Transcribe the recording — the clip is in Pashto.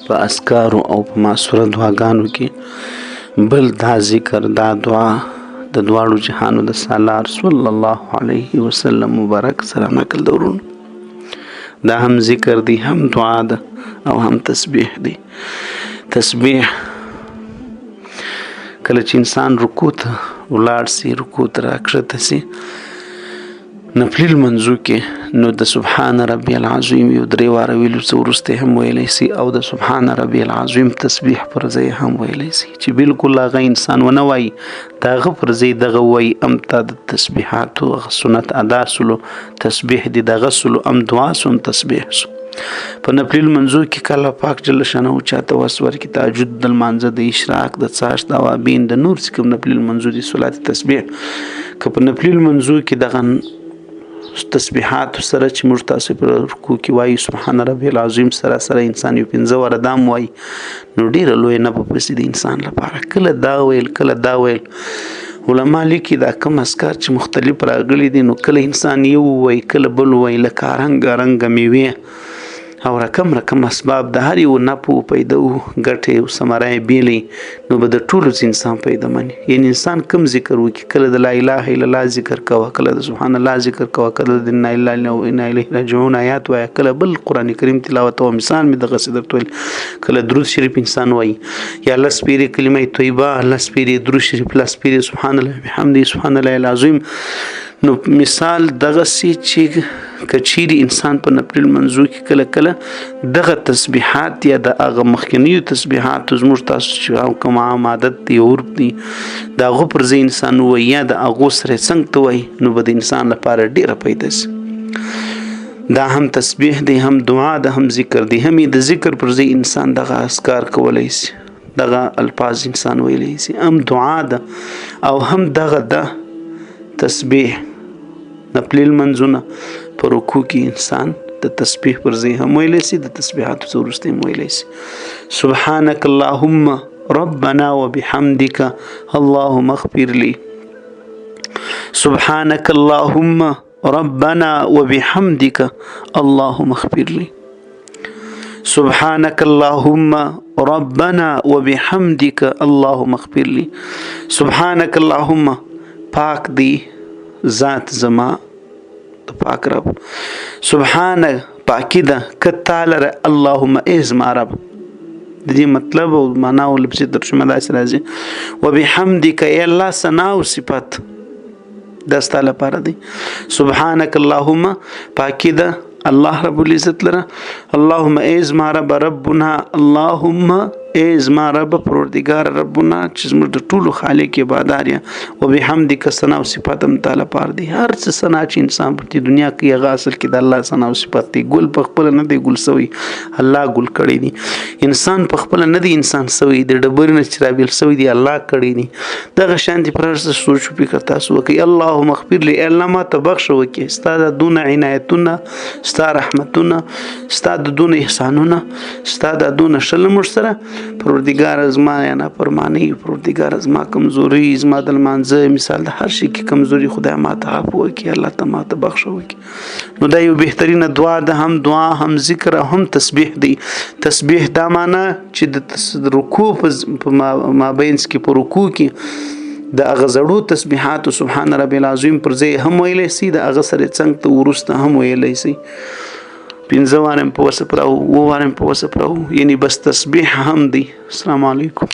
په اذکارو او په ماسوره دعاګانو کې بل دا ذکر، دا دعا د دواړو جهانو د سالار صلی الله علیه وسلم مبارک سره نقل د ورونو. دا هم ذکر دی، هم دعا ده او هم تسبیح دی. تسبیح کله چې انسان رکوع ته ولاړ سي، رکوع ته راکښته سي نفلي لمونځو کې، نو د سبحان ربي العظیم یو درې واره ویلو څه وروسته هم ویلی سي، او د سبحان ربي العظیم تسبیح پر ځای هم ویلی سي، چې بالکل هغه انسان ونه وایي، د هغه پر ځای دغه وایي، ام تا د تسبیحاتو هغه سنت ادا سولو، تسبیح دې دغه سولو، ام دعا سو، ام تسبیح سو. په نفلي لمونځو کې کله پاک جل شانه چاته وس ورکړي تهجد د لمانځه، د اشراق، د څاښت، د اوابین، د نور څه کوم نفلي لمونځو دي، صلات تسبیح که په نفلي لمونځو کې دغه تسبیحات سره چې موږ تاسو په رکوع کې وایو سبحان ربي العظیم سره سره انسان یو پنځه واره دام وایي، نو ډېره لویه نه به پسې د انسان لپاره. کله دا ویل، کله دا ویل. علما لیکي دا کوم اذکار چې مختلف راغلي دي، نو کله انسان یو وایي، کله بل وایي، لکه رنګ رنګ میوې او رقم رقم اسباب د هر یو نفع او پیدا او ګټې او ثمره یې بېلې، نو به د ټولو څه انسان پیدا مني. یعنی انسان کم ذکر وکړي، کله د لا اله الا الله ذکر کوه، کله د سبحان الله ذکر کوه، کله د انا لله و انا الیه راجعون آیات وایه، کله بل قرآن کریم تلاوت او مثال مې دغسې درته ویل، کله درود شریف انسان وایي، یا لس پیرې کلمه طیبه، لس پیرې درود شریف، لس پیرې سبحان الله بحمده سبحان الله العظیم. نو مثال دغسې چې که چیرې انسان په نفلي لمونځو کې کله کله دغه تسبیحات یا د هغه مخکنیو تسبیحاتو زموږ تاسو چې کوم عام عادت دی، عرف دی، د هغو پر ځای انسان ووایي یا د هغو سره څنګ ته وایي، نو به د انسان لپاره ډېره پیدا سي. دا هم تسبیح دی، هم دعا ده، هم ذکر دی، هم د ذکر پر ځای انسان دغه اذکار کولی سي، دغه الفاظ انسان ویلی سي، هم دعا ده او هم دغه ده تسبیح. نفلي لمونځونه په رکوع کې انسان د تسبیح پر ځای هم ویلی سي، د تسبیحاتو څخه وروسته هم ویلی سي. سبحانك اللهم ربنا وبحمدك اللهم اغفر لي. سبحانك اللهم ربنا وبحمدك اللهم اغفر لي. سبحانك اللهم ربنا وبحمدك اللهم اغفر لي. سبحانك اللهم، پاک دی ذات زما د پاک رب، سبحان پاکی ده که تعالی، اللهم ای زما رب، د دې مطلب او معنا او لفظي ترجمه داسې راځي، وبحمدک ای الله ثنا او صفت دا ستا لپاره دی. سبحانك اللهم، پاکی ده الله رب العزت لره، اللهم ای زما رب، ربنا، اللهم ای زما رب پروردګار، ربنا چې زموږ د ټولو خالق بادار یا، وبحمدک ثنا او صفات هم تعالی پار دی. هر څه ثنا چې انسان په دې دنیا کې هغه اصل کې د الله ثنا او صفات دی. ګل په خپل نه دی ګل سوی، الله ګل کړی دی. انسان په خپل نه دی انسان سوی، د ډبرې نه چې رابیل سوی دی، الله کړی دی. دغه شان دی پر هر څه سوچ او فکر تاسو وکړئ. اللهم اغفر لي، الله ما ته بخښه وکړي، ستا د دونه عنایتونه، ستا رحمتونه، ستا د دونه احسانونه، ستا د دونه ښه له موږ سره. پروردګار زما یا نافرماني، پروردګار زما کمزوري، زما د لمانځه مثال د هر شي کې کمزوري، خدای ما ته عفو وکړي، الله ته ما ته بخښه وکړي. نو دا یو بهترینه دعا ده، هم دعا، هم ذکر، هم تسبیح دی. تسبیح دا معنا چې د رکوع په مابینس کې، په رکوع کې د هغه زړو تسبیحاتو سبحان ربی العظیم پر ځای هم ویلی سي، د هغه سره څنګ ته وروسته هم ویلی سي. پنځه وارم په وسه پراو، اووه وارم په وسه پراو، یعنی بس تسبیح هم دی. السلام علیکم.